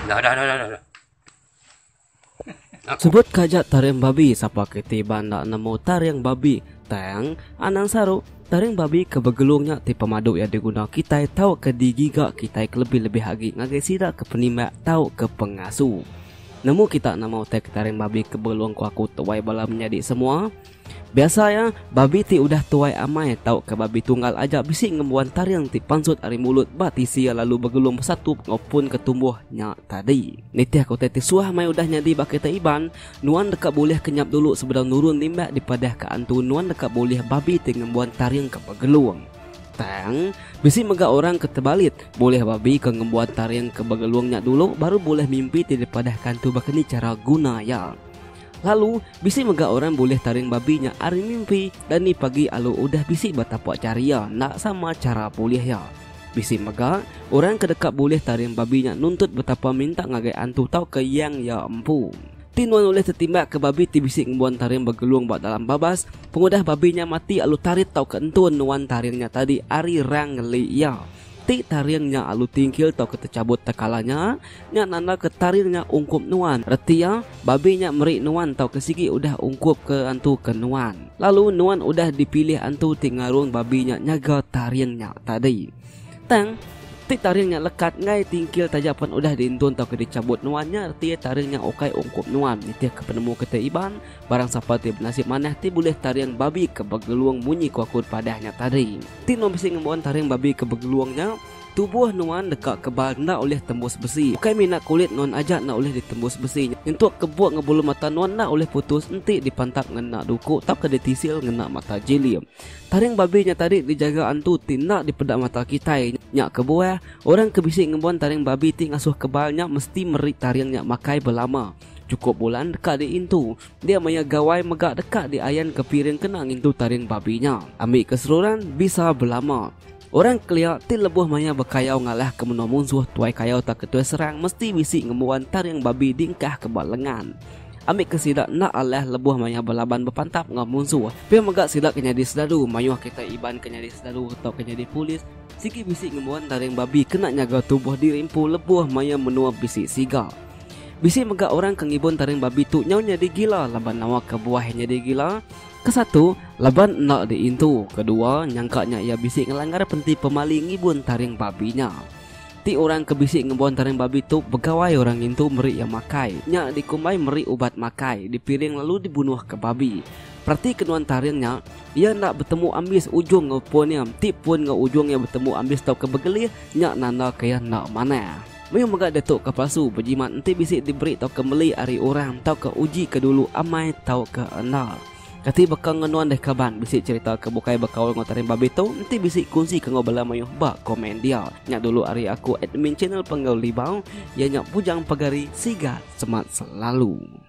Dah dah dah dah dah. Sebut ka aja taring babi sapa ke ti ba enda nemu taring babi tang anang saru taring babi ke begelung nya ti pemadu iya diguna kitai tauka digiga kitai kelebih lebih agi ngagai sida ke penimbak tauka pengasu. Nemu kita nama utai ke taring babi ke begelung ku aku tuai bala menyadi semua. Biasa iya, babi ti udah tuai amai tauka babi tunggal aja bisi ngembuan taring ti pansut ari mulut ba tisi iya lalu begelung besatup enggau pun ke tumbuh nya tadi. Nitihka utai ti suah amai udah nyadi ba kitai Iban, nuan deka bulih kenyap dulu sebedau nurun nimbak dipadahka antu nuan deka bulih babi ti ngembuan taring ke begelung. Tang, bisi mega orang ke tebalit, bulih babi ke ngembuan taring ke begelung nya dulu baru bulih mimpi ti dipadahka antu baka ni chara guna iya. Lalu, bisi mega orang bulih taring babi nya ari mimpi dani pagi alu udah bisi ba tapak jari iya enda sama chara bulih iya. Bisi mega, orang ke deka bulih taring babi nya nuntut betapa minta ngagai antu tauka yang iya empu. Ti nuan ulih tetimbak ke babi ti bisi ngembuan taring begelung ba dalam babas, pengudah babi nya mati alu tarit tauka entun nuan taring nya tadi ari rang ngeli iya. Ti taring nya alu tingkil tauka techabut tekala nya, nya nandaka taring nya ungkup nuan. Reti iya, babi nya meri nuan tauka sigi udah ungkup ke antu ke nuan. Lalu nuan udah dipilih antu ti ngarung babi nya nyaga taring nya tadi. Tang, ti taring nya lekat enggai tingkil taja pen udah dientun tauka dichabut nuan nya reti iya taring nya ukai ungkup nuan. Nitihka penemu kitai Iban, Barang sapa ti benasib manah ti bulih taring babi ke begelung munyi ku aku padah nya tadi. Ti nuan bisi ngembuan taring babi ke begelung nya, tubuh nuan deka kebal enda ulih tembus besi. Ukai mina kulit nuan aja enda ulih ditembus besi, nyentuk ke buk enggau bulu mata nuan enda ulih putus enti dipantap ngena duku tauka ditisil ngena mata jili. Taring babi nya tadi dijaga antu ti enda dipeda mata kitai. Nya kebuah, orang ke bisi ngembuan taring babi ti ngasuh kebal nya mesti meri taring nya makai belama. Chukup bulan deka diintu. Dia maya gawai mega deka diayanka piring kena ngintu taring babi nya. Ambika seruran bisa belama. Orang kelia ti lebuh maya bekayau ngalahka menua munsuh tuai kayau tauka tuai serang mesti bisi ngembuan taring babi diengkahka ba lengan. Ambika sida enda alah lebuh maya belaban bepantap enggau munsuh. Pia mega sida ke nyadi sedadu, mayuh kitai Iban ke nyadi sedadu tauka nyadi polis sigi bisi ngembuan taring babi kena nyaga tubuh diri empu lebuh maya menua bisi siga. Bisi mega orang ke ngibun taring babi tu nyau nyadi gila laban nawa ke buah iya nyadi gila. Kesatu, laban enda diintu. Kedua, nyangka nya iya bisi ngelanggar penti pemali ngibun taring babi nya. Ti orang ke bisi ngembuan taring babi tu begawai orang ngintu meri iya makai. Nya dikumbai meri ubat makai, dipiring lalu dibunuh ke babi. Perati ke nuan taring nya, iya enda betemu ambis ujung enggau pun iya. Ti pun enggau ujung iya betemu ambis tauka begelih, nya nanda ke iya enda manah. Mayuh mega diatu ke palsu bejimat enti bisi diberi tauka meli ari orang tauka uji ke dulu amai tauka enda. Kati baka enggau nuan deh kaban bisi cherita ke bukai bekaul enggau taring babi tu enti bisi kunsi ke enggau bala mayuh ba komen dia. Nya dulu ari aku admin channel Panggau Libau iya nya Bujang Pegari Sigat Semat Selalu.